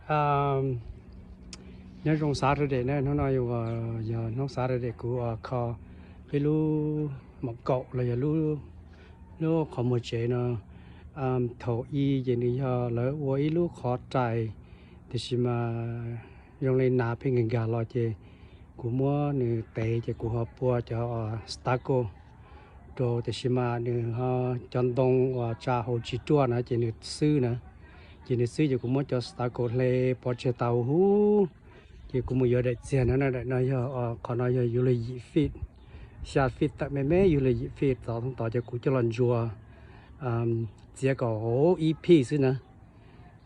Nyob zoo Saturday na, hnub no yog hnub Saturday, kuv kho ib lub mom kaum los yog lub qhov muag tsev no. Thaum i ces nws yog lawv ua ib lub qhov rais, tiam sis mas zoo li nas pheej nkag nkag los ces kuv muab nws tev ces kuv ho pua cov stucco rau, tiam sis mas nws ho cov ntoo uas tsa hauv tsis ruaj na ces nws xwb na. Ces nws xwb ces kuv muab cov stucco hle pov tseg tas huv huv. Ces kuv mus yuav daim txiag no na, daim no yog, qhov no yog yug li yim feet, xya feet tawm me me, yug li yim feet tod, tod ces kuv coj los ntsuas txiav kom hauv ib phij xwb na.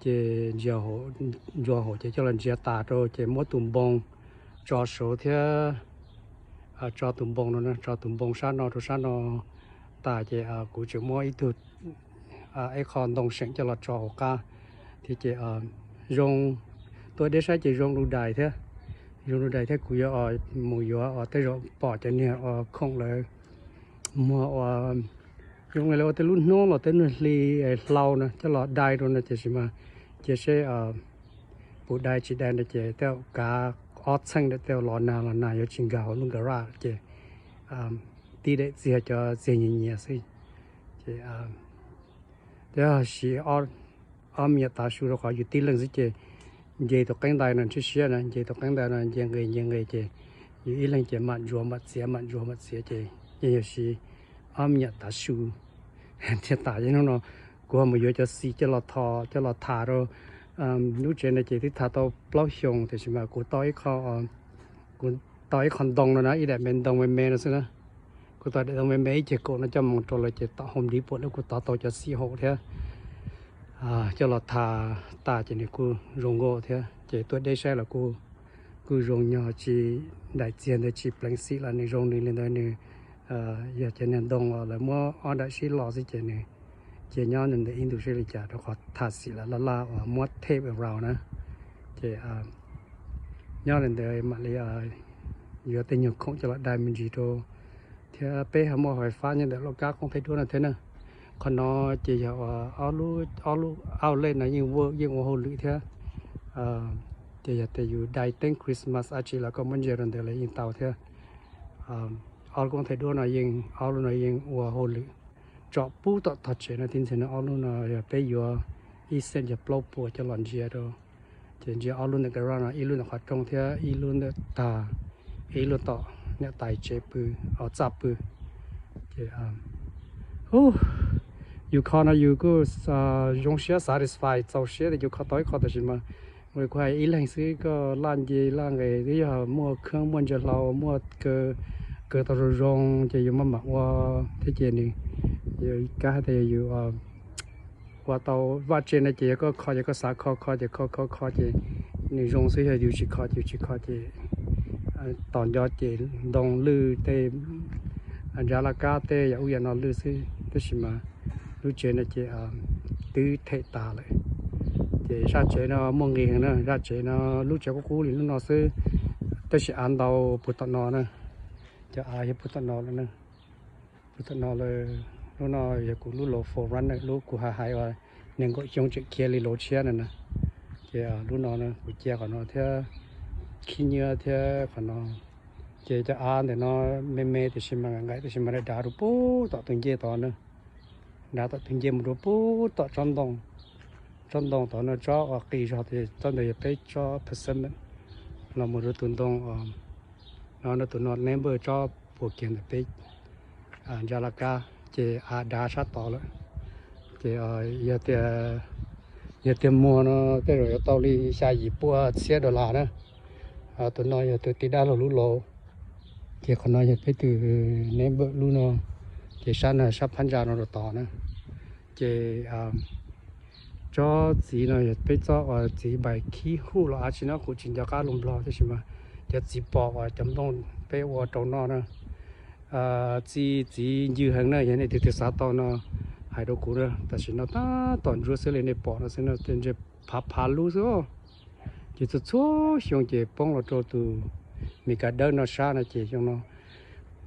Ces ntsuas hauv ces coj los ntsia tas rau ces muab tus npoo tso saud thiab, tso tus npoo no, tso tus npoo sab no rau sab no tas ces kuv tseem muab ib tug, ib qho ntoo seem coj los tso hauv qab thiab ces zoo, tuaj deb saib ces zoo dub dais thiab, zoo dub dais thiab. Kuv yuav mus yuav uas tej zaum pom cov niag uas khoom lawv muag uas zoo li lawv ua tej lub hnub los tej niag hli hlau no coj los dai rau no, tiam sis mas cia seb puas dai tsis dai no ces tej zaum kav ob txheej ntawm tej zaum los nag los nag yuav tsis nkag hauv lub garage ces tib daim txiag cov txiag nyias nyias xwb. Ces yog siv ob me nyuam tav su rau qhov yus tib leeg xwb ces nce tus qeeb ntais no ntshiab siab na, nce tus qeeb ntais no nce nqis nce nqis ces yus ib leeg ces mam ntsuas mam txiav mam ntsuas mam txiav ces yeej yog siv ob me nyuam tav su thiaj tas. Ces hnub no kuv ho mus yuav cov xim coj los tho, coj los tham rau lub tsev no ces twb tham tau plaub xyoos, tiam sis mas kuv tau ib qho, kuv tau ib qho ntoo no na, ib daim me ntoo me me no xwb na. Kuv tau daim ntoo me me ib ceg kaum no coj mus rau lawv ces tom Home Depot lawm kuv tov tau cov xim haum thiab coj los tham tas ces nws kuj zoo nkauj thiab. Ces tuaj deb saib los kuj zoo nyog tsis, daim txiag ntawd tsis pleev xim los nws zoo nws li ntawd. Nws yog cov niag ntoo uas lawv muab ob daim sib los xwb ces nws cia nyob ntawm ib ntus seb li cas rau qhov tham xim lawv laj laj uas muab tape around na. Ces nyob li ntawd mam li yuav tej nyuag khoom coj los dai me ntsis rau thiab peb ho muaj wifi nyob ntawm lub kab qoob thaij duab no thiab na. Qhov no ces yog ob lub outlet no yeej work, yeej ua hauj lwm thiab. Ces yog tias yus dai teeb Christmas dab tsi los koj muab ntsia rau ntawd los yeej tau thiab. Ob lub koob thaij duab no yeej, ob lub no yeej ua hauj lwm tsom pub tom tog tsev no tib ntxhia no. Ob lub no yog peb yuav ib xees yog plaub puas coj los ntsia rau. Ces ntsia ob lub ntawm garage no, ib lub ntawm qhov rooj thiab ib lub ntawm tag, ib lub tom niam tais tsev pw, txaj pw. Ces yus kho no yus kuj zoo siab satisfy, txaus siab tias yus kho tau ib qho, tab sis mas ua li kuv hais ib leeg xwb koj laj nce laj nqis twb yog muaj khab muaj ntsia hlau muaj kaw, kaw tau zoo zoo ces yus maj mam ua thiab ces nws, yus kav hais tias yus ua tau vaj tse no ces yog koj kho ces koj xav kho kho ces kho kho kho ces nws zoo xwb, yog yus tsis kho ces yus tsis kho ces tos nco ces ntoo lwj tej, ntsa laj kab tej yam ub yam no lwj xwb. Tab sis mas lub tsev no ces twb them tas lawm. Ces zaj tsev no muaj nqis heev na, zaj tsev no lub tsev qub qub li lub no xwb, tab sis av ntau puag tom no na, cov av yog puag tom no lawm na. Puag tom no lawm. Lub no yog kuv lub laus Forerunner, lub kuv hais hais uas nees nkaum xyoo tseem khiav li laus tshiab no na. Ces lub no kuv cia qhov no thiab khib nyiab thiab qhov no. Ces cov av ntawm no me me tiam sis mas nqaim tiam sis mas dav dav rau puag tom tus ncej tod na. Dav tom tus ncej mus rau puag tom tsob ntoo. Tsob ntoo tod no tsob uas qis zog tias tsob ntawd yog peb tsob persimmon los mus rau tus ntoo no, tus no neighbor tsob puag kiag ntawm peb ntsa laj kab ces av dav sab tod lawm. Ces yog tias, yog tiag muag no tej zaum yuav tau li xya yim pua txhiab dollar na. Tus no yog tus tij dab laug lub laus, ces qhov no yog peb tus neighbor lub no, ces sab no sab phab ntsa no rau tod na. Ces tsob txiv no yog peb tsob uas txiv npais khib huj los av tsi no kuv tsis nco qab lus Nplog tab sis mas cov txiv pom uas cov nplooj peb ua rau noj na. Txiv, txiv ncw heev na, yog nej tus twg xav tau no hais rau kuv na, tam sim no tab tom ntsuab xwb li nej pom no xwb no, ntshe phav phav lub xwb. Ces txhua txhua xyoo ces poob los rau tus Mes Kas Dawb no sab no ces xyoo no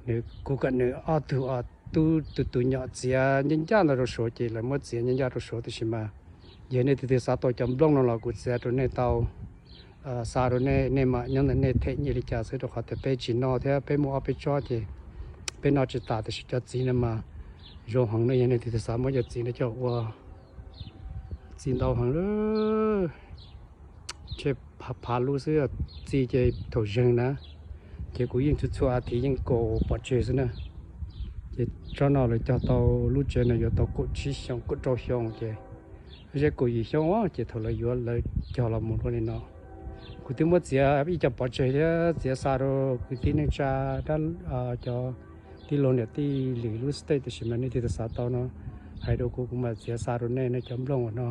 nws, kuv kom nws ob tug, ob tug tus nyom txiav ncaj ncaj ntawd rau Suav ces lawv muab txiav ncaj ncaj rau Suav tab sis mas Yog nej tus twg xav tau cov nplooj no los kuv txiav rau nej tau, xa rau nej, nej mam nyob ntawm nej them nyiaj li cas xwb, rau qhov tias peb tsis noj thiab peb muaj ob peb tsob ces peb noj tsis tas, tiam sis cov txiv no mas zoo heev na. Yog nej tus twg xav muab cov txiv no coj ua, txiv ntau heev, tshe phav lub xwb, txiv ces thaum zeeg na, ces kuv yeej txhua txhua a thiv yeej kaum pov tseg xwb na. Ces tsob no lawv cog tau, lub tsev no yuav tau kaum tsib xyoo kaum rau xyoo ces zeb kaum yim xyoo ces thaum lawv yuav lawv cog los mus rau li no. Kuv twb muab txiav ib co pov tseg thiab txiav xa rau kwv tij neej tsa, dab, cov tij laug niam tij lwm lub state, tiam sis mas nej tus twg xav tau no hais rau kuv, kuv mam txiav xa rau nej no. Cov nplooj uas no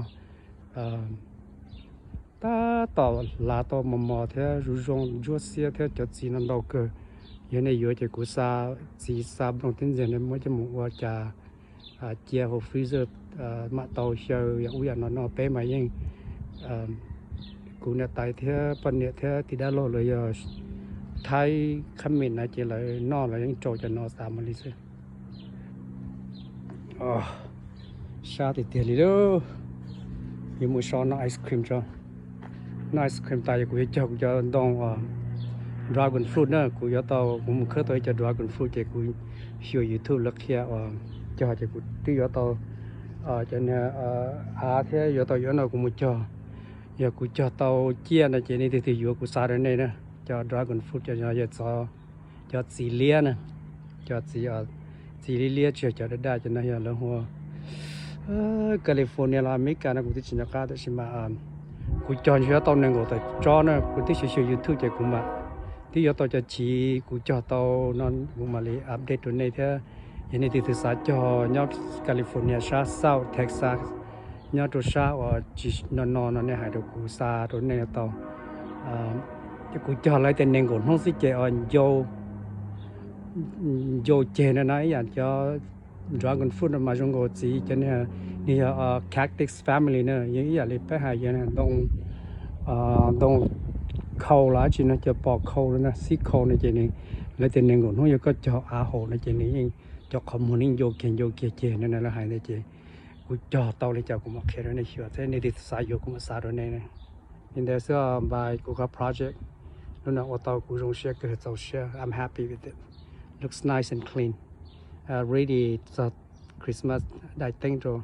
tab tom hlav tau mos mos thiab zoo zoo ntsuab xiab thiab cov txiv no ntau kawg. Yog nej yuav ces kuv xa txiv xa nplooj tib ntxiag nej muab coj mus ua cas cia hauv freezer, mam tau xyaw yam ub yam no no. Peb mas yeej, kuv niam tais thiab poj niam thiab tij dab laug lawv yog Thaib Khab Mim na ces lawv noj lawv yeej rau cov no tas mus li xwb. Sab tiag tiag li lauj. Yuav mus so noj ice cream tso. Noj ice cream tas yog kuv yuav cog kuv cov ntoo dragon fruit na. Kuv yuav tau, kuv mus khawb tau ib co dragon fruit ces kuv xyuas YouTube lawv qhia uas cog ces kuv twb yuav tau cov av thiab yuav tau yuav no kuv mus cog. Yog kuv cog tau ciaj no ces nej tus twg yuav kuv xa rau nej na. Cov dragon fruit cov no yog cov txiv liab na, cov txiv, txiv liab liab tsis yog cov daj daj, cov no yog lawv hu ua California los America no kuv twb tsis nco qab, tab sis mas kuv cog ntshe yuav tau nees nkaum tawm tsob na. Kuv twb xyuas xyuas YouTube ces kuv mam twb yuav tau cov chiv kuv cog tau no kuv mam li update rau nej thiab. Yog nej tus twg xav cog nyob California sab South Texas, nyob rau sab uas tsis no no no nej hais rau kuv xa rau nej tau. Kuv cog lawv tias nees nkaum hnub xwb ces ncau, ncau ceg no no ib yam cov dragon fruit no mas zoo nkaus txiv cov, nws yog cactus family na, yog ib yam li peb hais yog ntoo, ntoo khau los dab tsi no, cov pos khau no, xib khau no ces nws, lawv tias nees nkaum hnub yog koj cog av haum no ces nws yeej, cov qhov muag nws ncau kiag ncau kiag ceg no na lawv hais ntawd ces kuv cog tau li cas kuv mam qhia rau nej xyuas thiab nej tus xav yuav kuv mam xa rau nej. Li ntawd xwb, npaj kuv qhov project lub no ua tau kuv zoo siab kawg, txaus siab, I'm happy with it. Looks nice and clean. Ready txog Christmas, daim teeb rau.